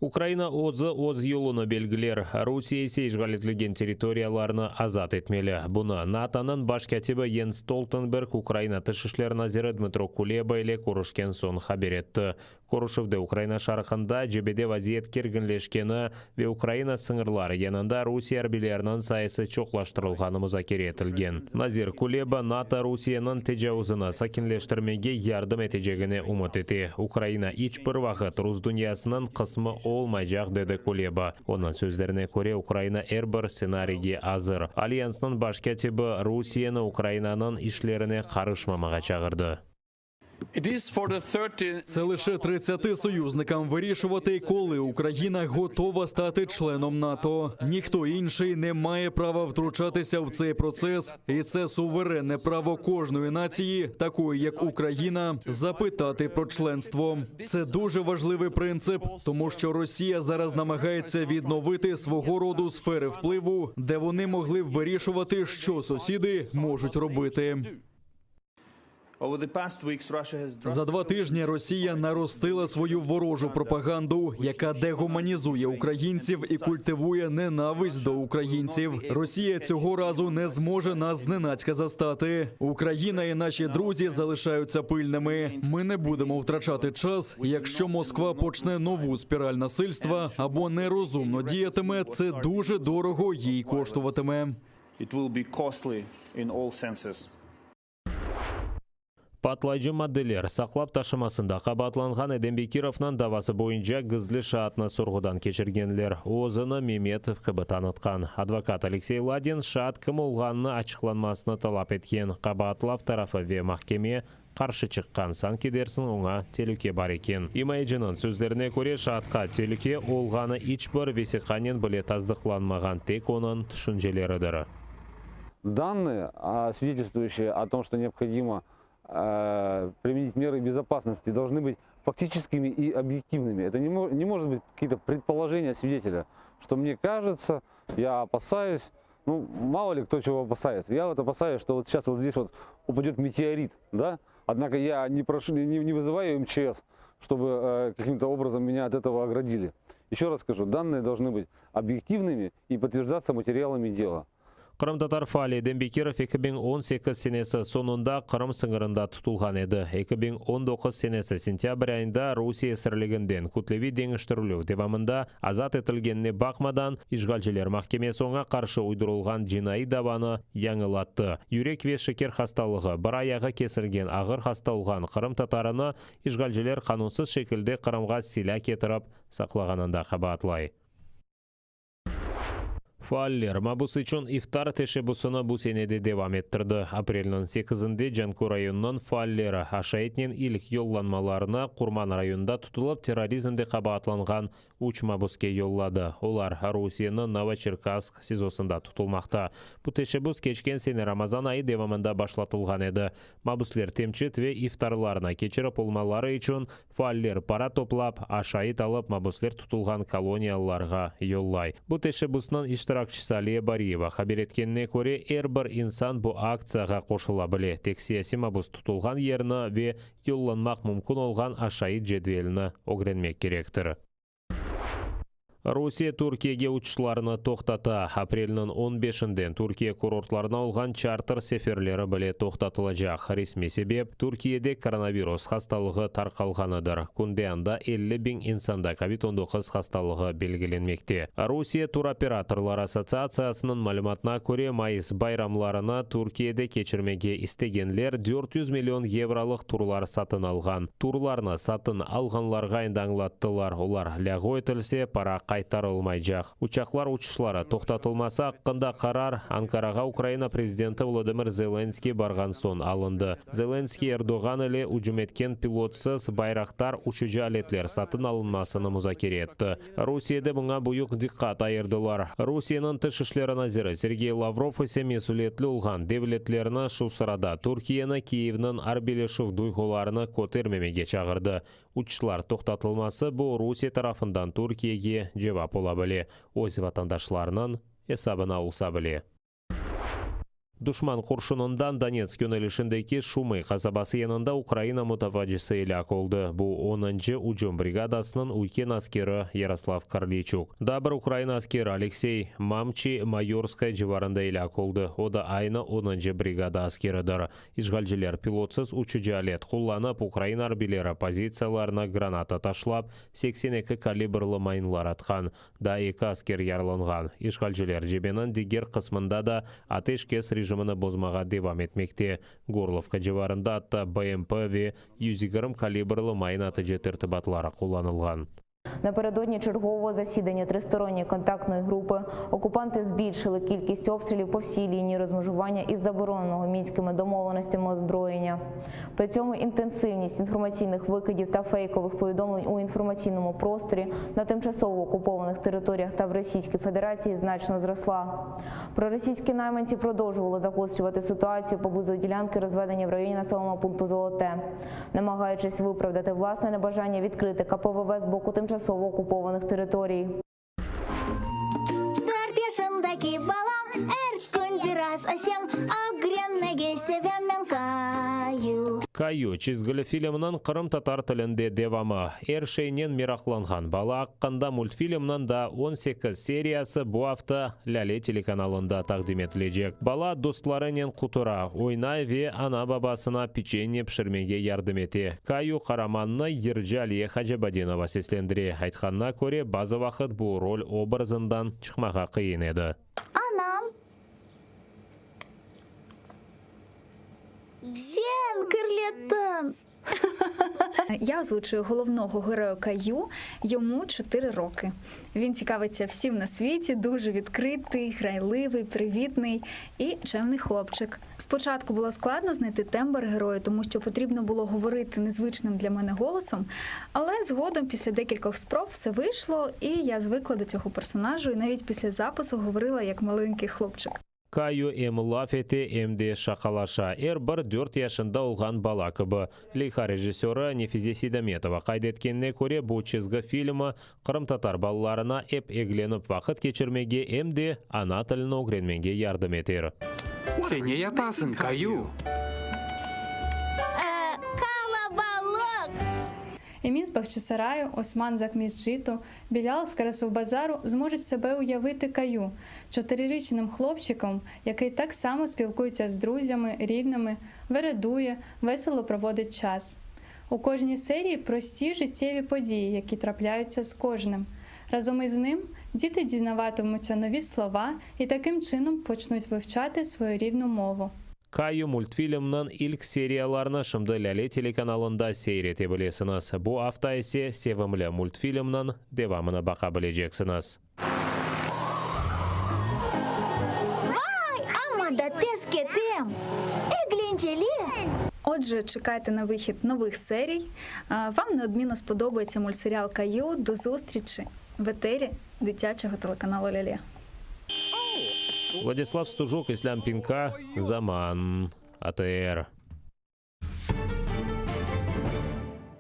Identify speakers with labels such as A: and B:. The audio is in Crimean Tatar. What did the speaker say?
A: Ukraina özü öz yolunı belgiler, Rusiye ise işğal etilgen territoriyalarnı azat etmeli. Bunı NATOnıñ baş kâtibi Jens Stoltenberg Ukraina Tış işler naziri Dmıtro Kuleba ile körüşken soñ haber etti. Körüşüvde Ukraina şarqında cebede vaziyet kerginleşkeni ve Ukraina sıñırları yanında Rusiye arbiyleriniñ sayısı çoqlaştırılğanı muzakere etilgen. Nazir Kuleba, NATO Rusiyeniñ tecavuzını sakinleştirmege yardım etecegine ümüt ete. Ukraina iç bir vaqıt rus dünyasınıñ qısmı olmaycaq, dedi Kuleba. Onıñ sözlerine köre, Ukraina er bir stsenariyge azır. Alyansnıñ baş kâtibi Rusiyeni Ukrainanıñ işlerine qarışmamağa çağırdı.
B: Це лише 30 союзникам вирішувати, коли Україна готова стати членом НАТО. Ніхто інший не має права втручатися в цей процес, і це суверенне право кожної нації, такої як Україна, запитати про членство. Це дуже важливий принцип, тому що Росія зараз намагається відновити свого роду сфери впливу, де вони могли б вирішувати, що сусіди можуть робити. За два тижні Росія наростила свою ворожу пропаганду, яка дегуманізує українців і культивує ненависть до українців. Росія цього разу не зможе нас зненацька застати. Україна і наші друзі залишаються пильними. Ми не будемо втрачати час. Якщо Москва почне нову спіраль насильства або нерозумно діятиме, це дуже дорого їй коштуватиме.
C: It will be costly in all senses.
A: Patlayıcı maddeler saqlap taşımasında qabaatlanğan Edem Bekirovnıñ davası boyunca gizli şaatnı sorğudan keçirgenler. O, özüni Memetov kibi tanıtqan. Advokat Aleksey Ladin şaat kim olğanını açıqlanmasını talap etken. Qabaatlav tarafı ve mahkeme qarşı çıqqan, sanki dersiñ oña telüke bar eken. İmayeciniñ sözlerine köre, şaatqa telüke olğanı iç bir vesiqanen bile tasdıqlanmağan, tek onıñ tüşünceleridir.
D: Данные, свидетельствующие о том, что необходимо применить меры безопасности, должны быть фактическими и объективными. Это не может быть какие-то предположения свидетеля, что мне кажется, я опасаюсь. Ну, мало ли кто чего опасается. Я вот опасаюсь, что вот сейчас вот здесь вот упадет метеорит, да? Однако я не прошу, не, не вызываю МЧС, чтобы каким-то образом меня от этого оградили. Еще раз скажу, данные должны быть объективными и подтверждаться материалами дела.
A: Qırımtatar faali Edem Bekirov 2018 senesi soñunda Qırım sıñırında tutulğan edi. 2019 senesi sentâbr ayında Rusiye esirliginden kütleviy deñiştirilüv devamında azat etilgenine baqmadan, işğalciler mahkemesi oña qarşı uydurılğan cinaiy davanı yañılattı. Yürek ve şeker hastalığı, bir ayağı kesilgen ağır hasta olğan qırımtatarını işğalciler qanunsız şekilde Qırımğa silâ ketirip saqlağanında qabaatlay. Faaller mabus içün iftar teşebbüsini bu sene de devam ettirdi. Aprelniñ sekizinde Canköy rayonınıñ faalleri aşaytnen ilk yollanmalarını Qurman rayonında tutulıp terrorizmde qabaatlanğan üç mabuske yolladı. Olar Rusiyeniñ Novoçerkassk SİZOsında tutulmaqta. Bu teşebbüs keçken sene Ramazan ayı devamında başlatılğan edi. Mabusler temçit ve iftarlarnı keçirip olmaları içün Faaller para toplap, aşayt alıp mabüsler tutulğan koloniyalarğa yollay. Bu teşebbüsniñ iştirakçisi Aliye Bariyeva haber etkenine köre, er bir insan bu aktsiyağa qoşula bile, tek siyasiy mabüs tutulğan yerni ve yollanmaq mümkün olğan aşayt cedvelini ögrenmek kerektir. Rusiye Türkiyege uçuşlarnı toqtata. Aprelniñ on beşinden Türkiye kurortlarına olğan çarter seferleri bile toqtatılacaq. Resmiy sebep, Türkiyede koronavirus hastalığı tarqalğanıdır. Künde anda 50 biñ insanda kovid 19 hastalığı belgilenmekte. Rusiye turoperatorlar assotsiatsiyasınıñ malümatına köre, mayıs bayramlarını Türkiyede keçirmege istegenler 400 million yevrolıq turlar satın alğan. Turlarnı satın alğanlarğa endi añlattılar, olar lâğu etilse, para qaytarılmaycaq. Uçaqlar uçuşları toqtatılması aqqında qarar Ankarağa Ukraina prezidenti Volodımır Zelenskıy barğan soñ alındı. Zelenskıy Erdoğan ile ücüm etken pilotsız Bayraktar uçucı aletler satın alınmasını muzakere etti. Rusiyede buña büyük diqqat ayırdılar. Rusiyeniñ Tış işleri naziri Sergey Lavrov ise mesüliyetli olğan devletlerni, şu sırada Türkiyeni, Kiyevniñ arbiyleşüv duyğularını kötermemege çağırdı. Uçuşlar toqtatılması bu Rusiye tarafından Türkiyege cevap ola bile, öz vatandaşlarınıñ esabına olsa bile. Duşman qurşunından Donetsk yönelişindeki Şumı qasabası yanında Ukraina mudafaacısı elâk oldı. Bu, onuncı ücüm brigadasınıñ üyken askeri Yaroslav Korliyçuk. Daa bir ukrain askeri Aleksey Mamçiy Mayorskoye civarında elâk oldı, o da aynı onuncı brigada askeridir. İşğalciler pilotsız uçucı alet qullanıp, ukrain arbiyleri pozitsiyalarına granata taşlap, 82 kalibrlı mayınlar atqan. Daa eki asker yaralanğan. İşğalciler cebeniñ diger qısmında da ateşkes rejimini bozmağa devam etmekte. Gorlovka civarında atta BMP ve 120 kalibrlı mayın atıcı tertibatları qullanılğan.
E: Напередодні чергового засідання тристоронньої контактної групи окупанти збільшили кількість обстрілів по всій лінії розмежування із забороненого мінськими домовленостями озброєння. При цьому інтенсивність інформаційних викидів та фейкових повідомлень у інформаційному просторі на тимчасово окупованих територіях та в Російській Федерації значно зросла. Проросійські найманці продовжували загострювати ситуацію поблизу ділянки розведення в районі населеного пункту Золоте, намагаючись виправдати власне небажання відкрити КПВВ з боку тимчасово окупованих територій.
F: Dört yaşındaki balam er kün biraz ösem, Ögrenmege sevem men Kayu.
A: Kayu çizgili filminiñ qırımtatar tilinde devamı. Er şeynen meraqlanğan bala aqqında multfilmniñ daa 18 seriyası bu afta Lâle telekanalında taqdim etilecek. Bala dostlarınen qutura, oynay ve ana-babasına piçenye pişirmege yardım ete. Kayu qaramanını yırcı Aliye Hacabadinova seslendire. Aytqanına köre, bazı vaqıt bu rol obrazından çıqmağa qıyın edi.
F: Anam. Sen kirlettiñ.
G: Я озвучую головного героя Каю, йому 4 роки. Він цікавиться всім на світі, дуже відкритий, грайливий, привітний і чемний хлопчик. Спочатку було складно знайти тембр героя, тому що потрібно було говорити незвичним для мене голосом. Але згодом, після декількох спроб, все вийшло, і я звикла до цього персонажу, і навіть після запису говорила як маленький хлопчик.
A: Kayu em laf ete, em de şaqalaşa. Er bir dört yaşında olğan bala kibi. Leyha rejissörı Nefize Seydametova qayd etkenine köre, bu çizgi filmi qırımtatar balalarına ep eglenip vaqıt keçirmege, em de ana tilini ögrenmege yardım eter.
H: Sen ne yapasıñ, Kayu?
F: Qalabalıq.
I: Емін з Бахчисараю, Осман з Акмісджиту, Білял з Карасувбазару зможуть себе уявити Каю, чотирирічним хлопчиком, який так само спілкується з друзями, рідними, вередує, весело проводить час. У кожній серії прості життєві події, які трапляються з кожним. Разом із ним діти дізнаватимуться нові слова і таким чином почнуть вивчати свою рідну мову.
A: Kayu multfilminiñ ilk seriyalarını şimdi Lâle telekanalında seyir ete bilesiñiz. Bu afta ise sevimli multfilmniñ devamını baqa bileceksiñiz.
F: Vay, amma da tez ketem. Eglenceli.
G: Отже, чекайте на вихід нових серій. А, Вам неодмінно сподобається мультсеріал Каю. До зустрічі в етері дитячого телеканалу Ляле.
A: Владислав Стужук, Ислям Пинка, Заман, АТР.